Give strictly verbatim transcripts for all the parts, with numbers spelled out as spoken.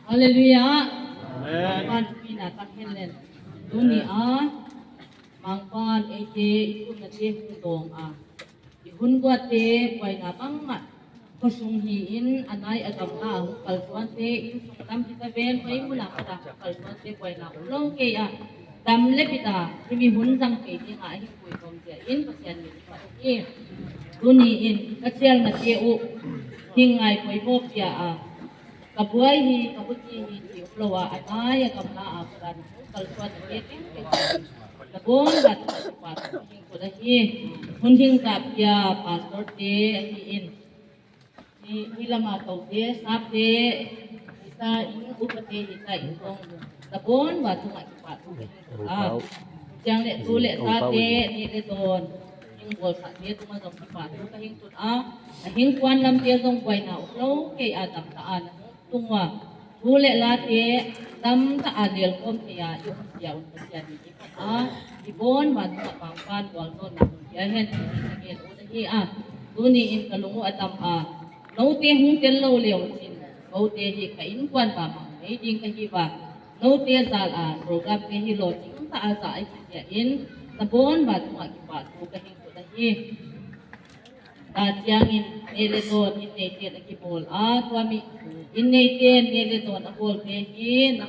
Halleluiah. Amen. Pan pina tak hen len. Tuni a Mangpan eite i thumnate hong dawng a, i hun guatte buaina bangmah khuasung hi-in, a nai a gamla a hong kalsuante, inn sung lam hi ta ven, hoi mula khat a hong kalsuante buaina om lo kei a, dam le pita himi hun zang kei dingah a hing pui nuam zia in Pasian min phat hi. Tuni in ka cialnate uh hing ngai poimawh pia a, ka buai hi, ka buci hi ci um lo a, a nai a gamla a khuadan hong kalsuan a, kei tengteng na bawn vat ka hing kut ahi. Hun hing zahpia pastorte ahi in, hi, hi lama tote, sapte hita in, upate hita in kong na bawn vat tungah kipahthu ka hing kut a, ciang le tu le tate, nih le dawn hing bawlsate tungah zong kipahthu ka hing kut a, a hing kuan lamte zong buaina um lo kei a, damta a na hong tung ua, thu le late damta a lelkhawm kei a i om sia un Pasian min i phat a, i bawn vat tungah Mangpan gualzawhna hong pia hen, ti hi ka gen ut ahi a. Tuni in ka lung uh a dam a, note hong tel lo le uh cin, note hi ka innkuan bamang nei ding ka hi va, note zal a programte hi lawcing ta a za a hi sia in, na bawn vat tungah kipahthu ka hing kut ahi. Ta ciangin nih le dawn inn neiten a kibawl a, tua mi inn neiten nih le dawn a bawlte hi na,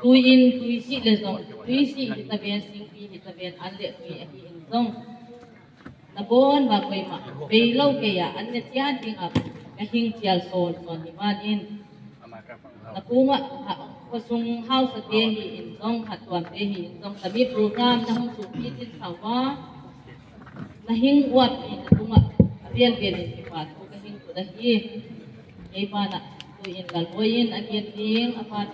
tui in, tui sih le zong, tui sih hi ta ven, singpi hi ta ven, an le tui ahi in zong na bawn va koimah bei lo kei a, an ne ciat ding a ka hing cial sawn sawn hi man in. Na kungah ha, khuasung hausate hi in zong, hattuamte hi in zong, tami program na hong supi cin sau a, na hing uap hi na tungah a vial vial in kipahthu ka hing kut ahi. Kei panah tu in Lalbawi in a gen ding a pan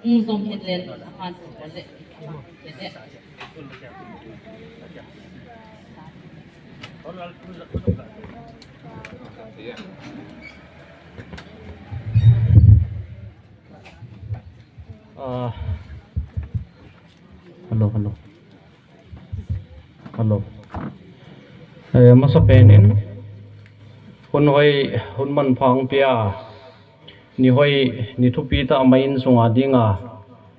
hong zom hen len a pan hong kol le a pan hong kol le. Ah, hello, hello. Hello. Eh, masa penin hun hoi, hun manpha hong pia, ni hoi, ni thupi ta a mai inn sunga dinga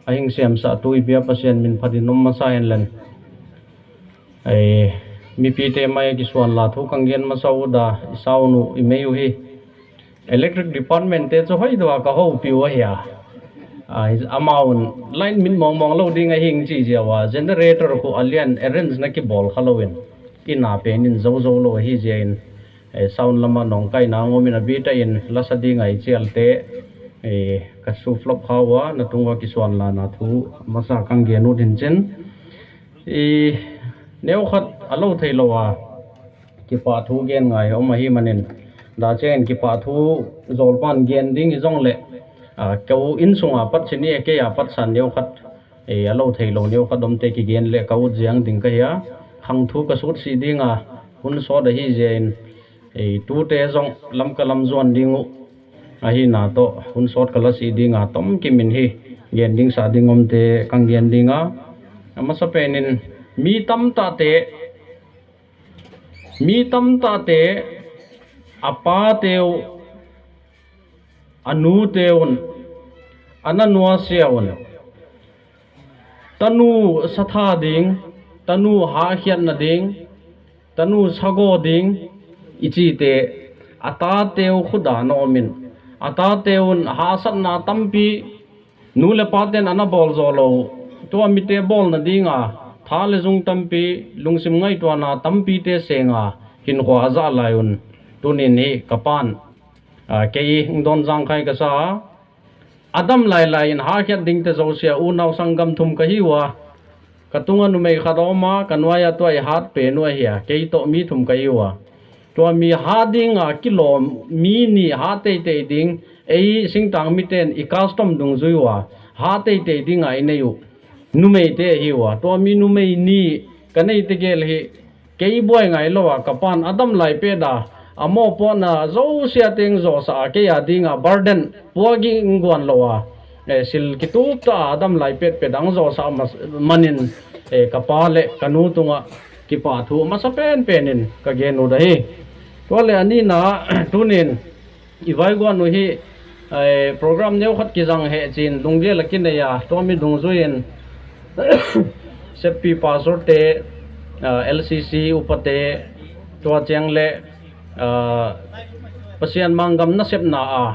a hing siamsah tui pia Pasian min phatin om masa hen len. Ei, mipite mai a kisuan la thu kang gen masa uh da, i saunu, i mei uh hi. Electric department te cu hoi dua ka hopih uh ahi a. Ah, amau in light mit mawngmawng lo ding a hing ci zia uh a, generator khu a lian arrange na kibawl kha lo in, inn a pen in zozo lo ahi zia in, eh, sound lamah nawngkaina ngawm in a bita in lasa ding a i cialte, eh, ka su flop kha uh a, na tung uh a kisuan lana thu masa kang gen ut hin cin. I neukhat a lo thei lo a kipahthu gen ngai om ahi manin, da ciangin kipahthu zawlpan gen ding hi zong leh, ah, keu inn sunga pat cin i e kei a pat san neukhat, eh, a lo thei lo neukhat omte kigen leh ka ut ziang ding ka hi a, khangthu ka sut sih ding a, hun sawt ahi zia in, ei, tute zong lam ka lam zuan ding uh ahina tawh hun sawt ka la sih ding a, tom kimin hi gen ding sa ding omte kang gen ding a, a masa penin mi tamtahte, mi tamtahte a pate uh, a nute un, a na nuasia un, tanu satha ding, tanu hahkhiat nading, tanu sagaw ding i cite a tate uh khuda na om in, a tate un hahsatna tampi nu le paten a na bawl zaw lo uh, tua mite bawl nadinga tha le zung tampi, lungsim ngaihtuahna tampite senga hinkhua a zah lai un, tunin hi ka pan, ah, kei hong dawn zangkhai ka sa a, a dam lailai in hahkhiat dingte zosia unau sanggam thum ka hi uh a, ka tungah numei khat a om a, ka nuai-ah tua i hat pen uh ahi a, kei tawh mi thum ka hi uh a, tua mi hat dinga kilawm mi nih hat teitei ding, ei singtang miten i custom dungzui uh a, hat teitei dinga i nei uh numeite ahi uh a, tua mi numei nih ka nei tegel hi. Kei buai ngai lo a, ka pan a dam lai pet a, a mawhpuakna zosia teng zawhsah a, kei a dinga burden puak in guan lo a, eh, sil kitup ta a, a dam lai petpet ang zawhsah mas-, manin, eh, ka pa le ka nu tungah kipahthu masa penpen in ka gen ut ahi. Tua le a nihna, tunin I vaiguan uh hi, eh, program neukhat kizang heh cin lunggel a kinei a, tua mi dungzui-in seppi pastor te, ah, L C C upate, tua ciang le, ah, Pasian manggam nasepna a,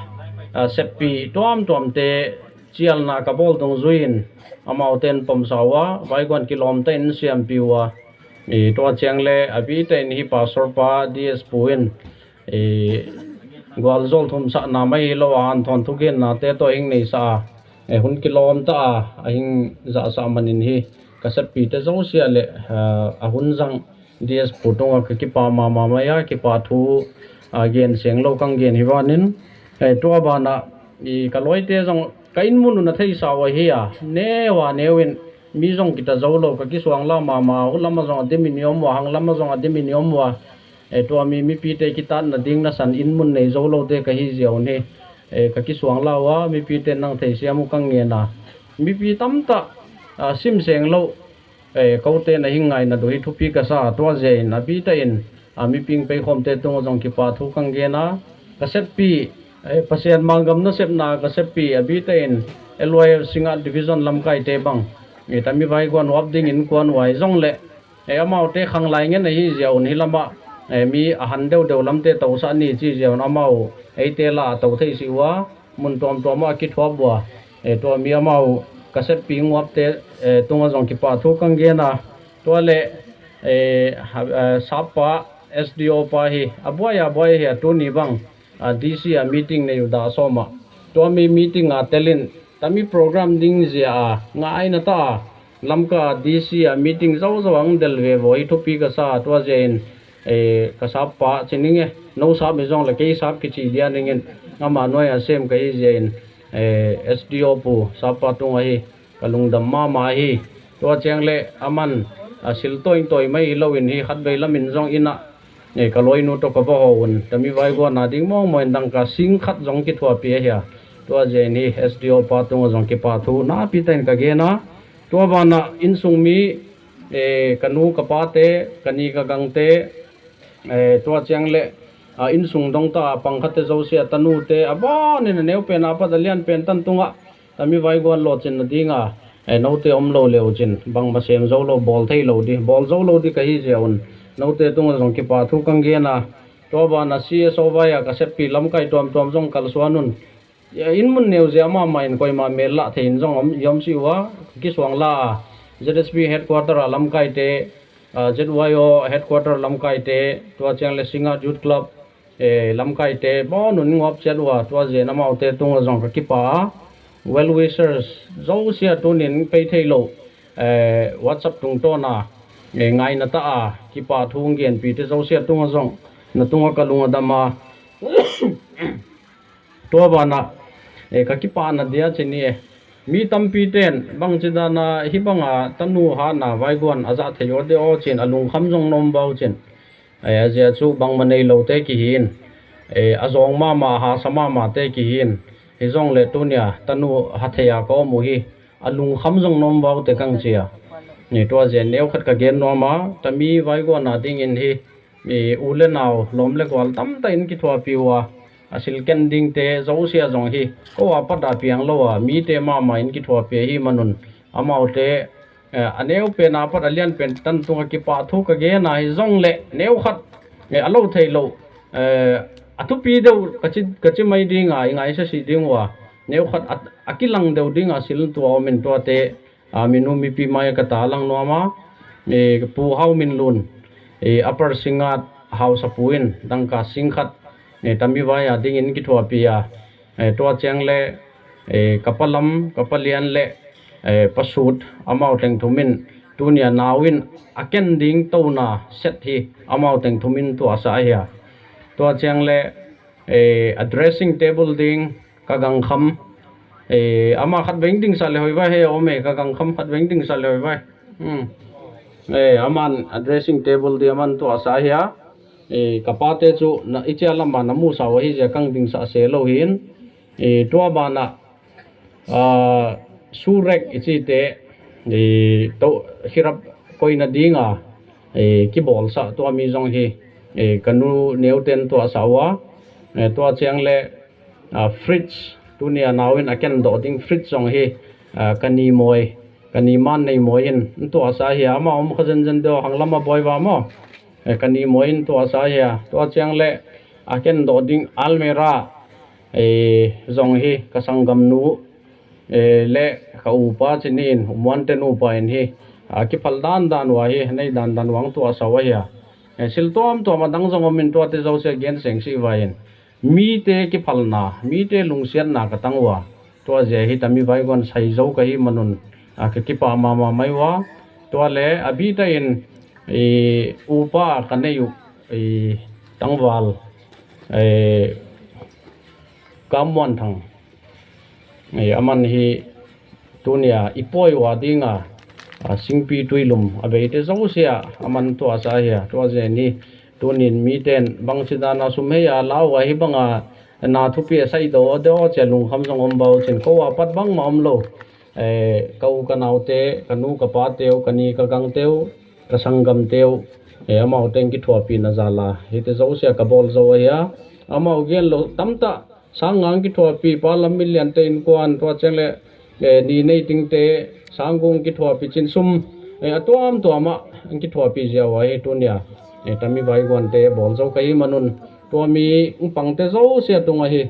ah, seppi tuamtuamte cialna ka bawl dungzui-in amaute in pomsa uh a, vaiguan kilawmta in siampi uh a, i tua ciang le a bita in hi pastor pa D S pu in i gualzawl thumsahna mai hi lo a, an thawn thugenna te tawh hing neisa a, e, hun kilawmta a, a hing zahsah manin hi ka seppite zosia le, a, a hun zang D S pu tungah ka kipa mahmah mai a, kipa thu, a, gen seng lo kang gen hi vanin, e, tua banah i ka lawite zong ka inn mun un a theisa uh ahi a, neu a neu in mi zong kita zo lo, ka kisuang la mahmah, uh lamah zong a dimin i om uh a, hang lamah zong a dimin i om uh a, e, tua mi mipite kitatna ding nasan inn mun nei zo lote ka hi zia un hi, e, ka kisuang la uh a, mipite nang theisiam uh kang ngen a, mipi tamtah, a, sim seng lo, e, kote na hing ngaina duh hi thupi ka sa, tua zia in a bita in, a, miping peikhawmte tungah zong kipa thu kang gen a, ka seppi, e, Pasian manggam nasepna ka seppi a bita in L Y F Singat Division lamkaite bang, e, tami vaiguan uap dingin kuan uai zong le, e, amaute khanglai ngen ahi zia un hi lamah, e, mi a han deuhdeuh lamte tosah ni ci zia un amau eite la a to thei si uh a, mun tuamtuam ah a kithuap uh a, e, tua mi amau ka seppi nguapte, e, tungah zong kipa thu kang gen a, tua le, e, ha, e, sappa S D O pa hi a buai a buai hi a, tuni bang, a, D C a meeting nei uh dah sawm ah, tua mi meeting a telin tami program ding zia a ngaina ta a, Lamka D C a meeting zozo ang del ve vaw hi thupi ka sa, tua zia in, e, ka sappa ci ning e, no sap hi zong le kei sap kici dia ning in, ama nuai a sem ka hi zia in, e, S D O pu sappa tung ahi, ka lungdam mahmah hi. Tua ciang le aman, a, sil tawingtawi mai hi loin hi khatvei lamin zong inn ah, e, ka lawinu tawh ka va haw un, tami vaiguan a ding mawngmawng in dangka sing khat zong kithuapi ahi a, tua zia in hi S D O pa tungah zong kipa thu napi ta in ka gen a, tua banah innsung mi, e, ka nu ka pate, ka ni ka gangte, e, tua ciang le, a, innsung dongta a pangkhate zosia tanute a banin a neupen a pat a lianpen tan tungah tami vaiguan lawhcinna dinga, e, note om lo leu cin bangma sem zo lo, bawl thei lo di, bawl zo lo di ka hi zia un, note tungah zong kipa thu kang gen a, tua banah C S O vai a ka seppi lamkai tuamtuam zong kalsuan un, e, inn mun neu zia mahmah in koima mel lah thei in zong om, i om si uh a, kisuang la a, Z S P headquarter a lamkaite, a, Z Y O headquarter lamkaite, tua ciang le Singat Youth Club, e, lamkaite bawn un nguap ciat uh a, tua zia in amaute tungah zong ka kipa a, well wishers zosia tunin pei thei lo, e, WhatsApp tungtawna, e, ngaina ta a kipa thu genpite zosia tungah zong na tungah ka lung a dam a, tua banah, e, ka kipahna dia ci ni e. Mi tampi ten bangci dana hih banga tanu hatna vaiguan a zah thei aw de aw cin a lungkham zong na om bau cin. E, a zia cu bangma nei lote kihi in, e, a zawng mahmah a hasa mahmahte kihi in, hi zong le tunia tanu ha thei a ka om uh hi, a lungkham zong na om bau te kang cia. Ni tua zia neukhat ka gen nuam a, tami vaiguan a dingin hi, i u le nau, lawm le gual tamtah in kithuapi uh a, a silken dingte zosia zong hi ko a pat a piang lo a, mite mahmah in kithuapi ahi manun amaute, eh, a neupen a pat a lianpen tan tungah kipahthu ka gen a, hi zong le neukhat, eh, a lo thei lo, eh, a thupi deuh ka ci, ka ci mai ding a, i ngaisa sih ding uh a, neukhat a, a kilang deuh ding a sil tua om in tuate, a, minu mipi mai ka ta lang nuam a, e, Pu Hau Min Lun, e, Upper Singngat hausapu in dangka singkhat, e, tami vai a dingin kithuapi a, e, tua ciang le, e, ka pa Lam, ka pa Lian le, e, pa Sut, amau teng thum in tunia nau in a ken ding tona set hi amau teng thum in tuahsa ahi a. Tua ciang le, e, a dressing table ding ka gangkham, e, ama khat veng dingsa le hoi vai he om e, ka gangkham khat veng dingsa le hoi vai. Hmm. E, aman a dressing table ding aman tuahsa hi a, e, ka pate cu na, i cia lamah na musa uh ahi zia kang dingsa se lo hi in, e, tua banah, a, surek i cite, e, to, khirap koina dinga, e, kibawlsa tua mi zong hi, e, ka nu neuten tuahsa uh a, Eh, tua ciang le, ah, fridge, tunia nau in a ken dawh ding fridge zong hi, ah, ka ni mawi, ka ni man nei mawi in, in tuahsa hi a, ama om kha zenzen deuh hang lam a bawi va maw. Eh, ka ni mawi in tuahsa hi a, tua ciang le a ken dawh ding almirah, eh, zong hi ka sanggamnu, eh, le ka upa cin hi in, umuante nupa in hi, a kiphal dandan uh a hi, nei dandan uh ang tuahsa uh a hi a. Eh, sil tuamtuam a dang zong om in tuate zosia gen seng sih vai in. Mite kiphalna, mite lungsiatna ka tang uh a. Tua zia hi tami vaiguan sai zo ka hi manun, a ka kipah mahmah mai uh a. Tua le a bita in, i, upa ka nei uh, i, tangval, eh, Kam Muan Thang. Eh, aman hi tunia i pawi uh a dinga, a, singpi tuilum a veite zosia aman tuahsa hi a, tua zia ni tunin miten bangci dana sum hei a lau a hi banga na thupi a sai do a deuh a cia lungkham zong om bau cin ko a pat bangmah om lo. Eh, ka u ka naute, ka nu ka pate uh, ka ni ka gangte uh, ka sanggamte uh, eh, amaute in kithuahpihna zala hite zosia ka bawl zo a hi a, amau gen lo tamtah sang ngang kithuahpih, pa lam miliante innkuan, tua ciang le, eh, ni nei tingte, sang gung kithuahpih cin sum, eh, a tuamtuamah an kithuahpih ziau a hi tunia, eh, tami vaiguante bawl zo ka hi manun, tua mi ung pangte zosia tungah hi,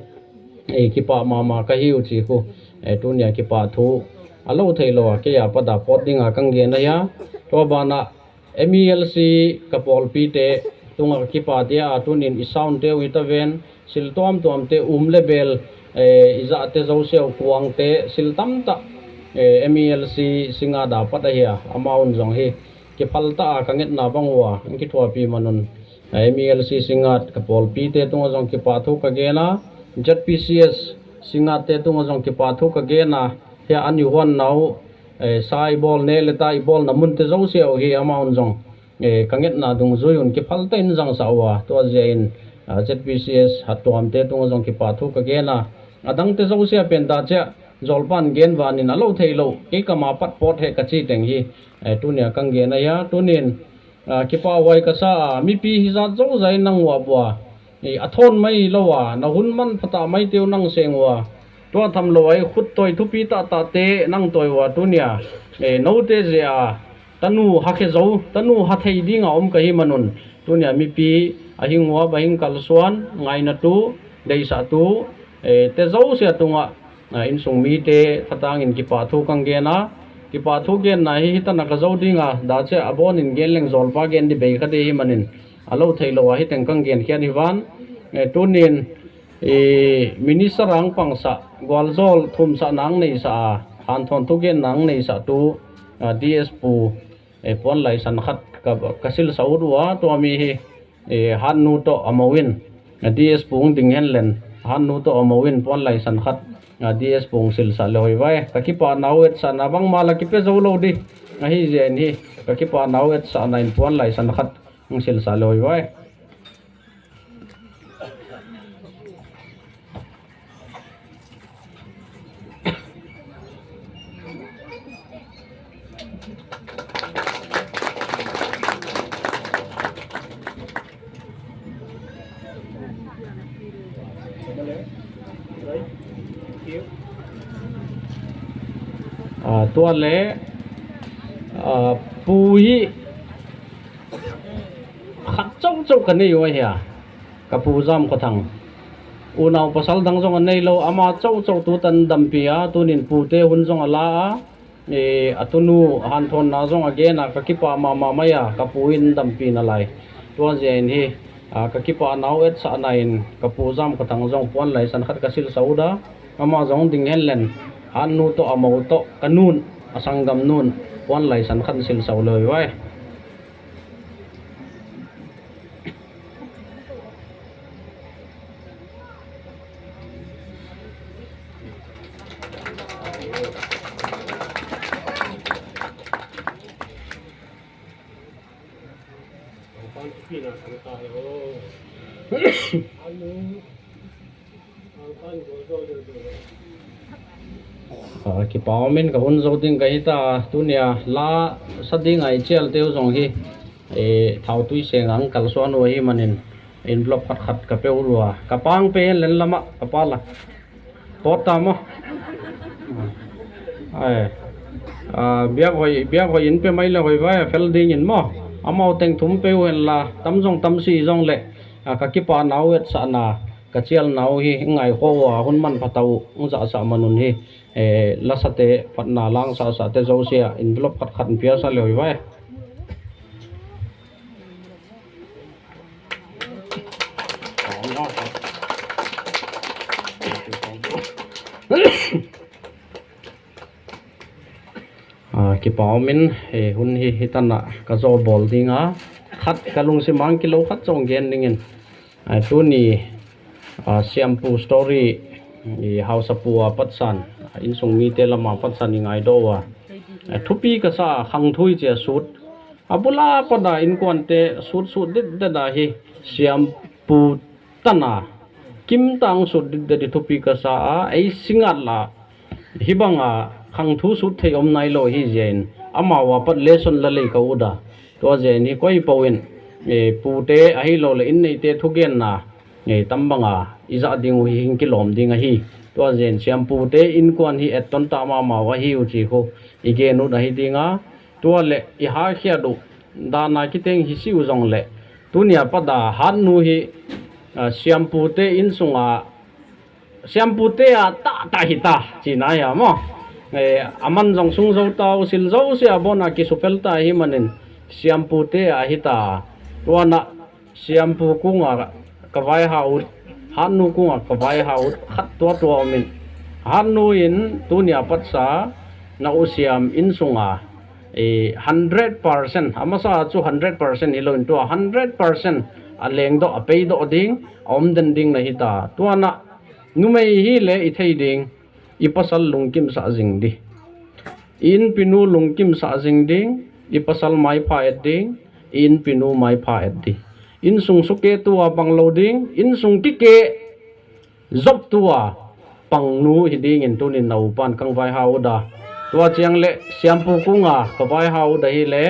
eh, kipah mahmah ka hi uh ci khu, eh, tunia kipah thu a lo thei lo a, kei a pada pawt dinga kang gen a hi a, tua banah M E L C ka pawlpite tungah ka kipah dia a, tunin i soundte uh hi ta ven, sil tuamtuamte, um le bel, eh, i zahte zosia uh, kuangte, sil tamtah, eh, M E L C Singat a pat a hi a, amau un zong hi kiphal ta a, ka ngetna bang uh a an kithuahpih manun, eh, M E L C Singat ka pawlpite tungah zong kipah thu ka gen a, Z P C S Singatte tungah zong kipah thu ka gen a, hi a an i huanna uh, eh, sa i bawl ne le ta i bawlna munte zosia uh hi, amau un zong, eh, ka ngetna dungzui un kiphalte in zangsah uh a, tua zia in, ah, Z P C S hattuamte tungah zong kipah thu ka gen a, a dangte zosia pen ta ciah zawlpan gen vanin a lo thei lo, kei kama pat pawt heh ka ci teng hi, eh, tunia kang gen a hi a, tunin, ah, kipahhuai ka sa a, mipi hizat zozai nang uap uh a, i, a thawn mai lo a, na hun manpha tah maite uh nang seng uh a, tua tham lo a i khut tawi thupi tahtahte nang tawi uh a, tunia, eh, note zia a tanu ha khe zo, tanu ha thei dinga om ka hi manun, tunia mipi a hing uap, a hing kalsuan, ngainatu, deihsahtu, eh, te zosia tungah, ah, innsung mite thatangin kipah thu kang gen a, kipah thu genna hi hi tana ka zo dinga, da ciah a bawnin gen leng zawlpa gen di bei kha di hi manin a lo thei lo a hi teng kang genkhiat hi van, eh, tunin, eh, minister ang pangsah, gualzawl thumsah nang neisah a, hanthawn thugen nang neisah tu, ah, D S pu, eh, puan laisan khat ka, ka silsa ut uh a, tua mi hi, eh, hatnu tawh a mo in, ah, D S pu hong ding hen len, hatnu tawh a mo in puan laisan khat, ah, D S pu hong silsah le hoih vai. Ka kipahna uh etsahna bangmah la kipia zo lo di ahi zia in hi, ka kipahna uh etsahna in puan laisan khat hong silsah le hoih vai. Ah, tua le, ah, pu hi khat cohcoh ka nei uh ahi a, ka pu Zam Khua Thang. Unau pasal dang zong a nei lo, ama cohcoh tutan dampi a, tunin pute hun zong a la a, i, a tunu hanthawnna zong a gen a, ka kipah mahmah mai a, ka pu in dampi na lai. Tua zia in hi, a, ka kipahna uh etsahna in ka pu Zam Khua Thang zong puan laisan khat ka silsa uh a, ama zong ding hen len, hatnu tawh a mo tawh ka nun, a sanggam nun, puan laisan khat silsa uh le hoih vai. Ah, kipah om in ka hun zo ding ka hi ta, tunia la sa ding a i cialte uh zong hi, eh, thautui seng ang kalsuan uh ahi manin, Envelope khat khat ka pe uh lua. Ka pang pe hen len lamah ka pa la. Pawt ta maw? Ai. Ah, biak hoih, biak hoih in pe mai le hoih vai a fel dingin maw? Amau teng thum pe uh hen la, tam zong tam si zong le, ah, ka kipana uh etsahna, ka cialna uh hi ngaihkhawh uh a hun manpha ta uh, hong zahsah man un hi. Eh, lasate phatna langsahsahte zosia envelope khat khat in piasa le hoih vai. Ah, kipa om in, eh, hun hi, hi tanah ka zaw bawl ding a, khat ka lungsim ang kilo khat zong gen dingin. Ah, tuni, ah, Siampu story, i hausapu a patsan, ah, innsung mite lama patsan i ngaidawh uh a. Ah, thupi ka sa a khangthu i cia sut. A bula pada innkuante sut sut ditdet a hi Siampu tana kimtang sut ditdet i thupi ka sa a, ei singat la hih banga khangthu sut thei om nai lo hi zia in, amau a pat lesson la lei ka ut a. Tua zia in hi koi po in, eh, pute ahi lo le inn neite thugenna, eh, tam banga i zah ding uh hi hing kilawm ding ahi. Tua zia in Siampute innkuan hi etton ta mahmah uh ahi uh ci khu i gen ut ahi ding a. Tua le i hakhiat uh dana kiteng hi si uh zong le, tunia pada hatnu hi, ah, Siampute innsunga Siampute a tahtah hi ta, cina hi a maw? Eh, a man zong sung zo ta uh, sil zo sia bawn a kisupel ta hi manin Siampute a hi ta. Tuana Siampu kunga ka vaihau ut, hatnu kunga ka vaihau ut khat tuatua om in. Hatnu in tunia patsa na uh Siam innsunga, eh, hundred percent, a masa cu hundred percent hi lo in tua hundred percent a lengdawh, a peidawh ding, a om den ding na hi ta. Tuana numei hi le i thei ding, i pasal lungkimsah zing di. I innpinu lungkimsah zing ding, i pasal maipha et ding, i innpinu maipha et di. Innsung sukehtu a pang lo ding, innsung kikeh zoptu a pangnu hi dingin tunin na upan kang vaihau ut a. Tua ciang le Siampu kunga ka vaihau ut ahi le,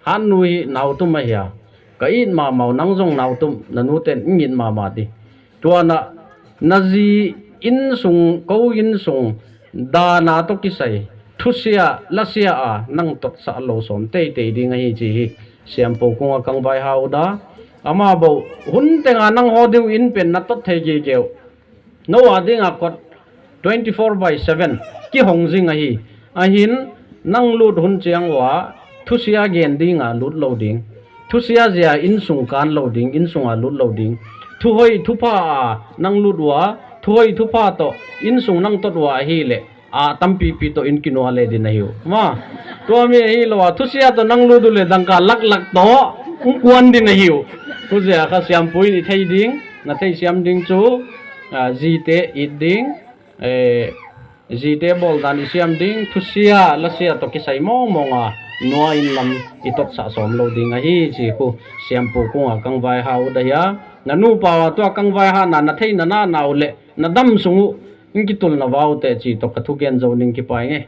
hatnu hi nautum ahi a. Ka it mahmah uh, nang zong nautum, na nuten in it mahmah di. Tuana na zi innsung, ko innsung dana tawh kisai thusia lasia a nang totsah lo sawm teitei ding ahi ci hi. Siampu kunga kang vaihau ut a, ama bo hun tenga nang haw ding uh inn pen na tot thei kikeu. No a dinga kot twenty four by seven kihong zing ahi. Ahin nang lut hun ciang uh a thusia gen dinga lut lo ding. Thusia zia innsung kan lo ding, innsunga lut lo ding. Thuhoi thupha a nang lut uh a, thuhoi thupha tawh innsung nang tot uh a ahi le, a tampipi tawh inn kinua le din ahi uh. Ma, tua mi ahi lo a, thusia tawh nang lut uh le dangka laklak tawh hong kuan din ahi uh. Tuzia kha Siampu in i thei ding, na theisiam ding cu, ah, zite it ding, eh, zite bawldan i siam ding, thusia lasia tawh kisai mawngmawng a nua inn lam i totsah sawm lo ding ahi ci khu Siampu kunga kang vaihau ut ahi a. Na nupa uh a tua kang vaihana na theih na na uh le na dam sung uh in kitulna vau teh ci tawh ka thugen zo ning kipai nge.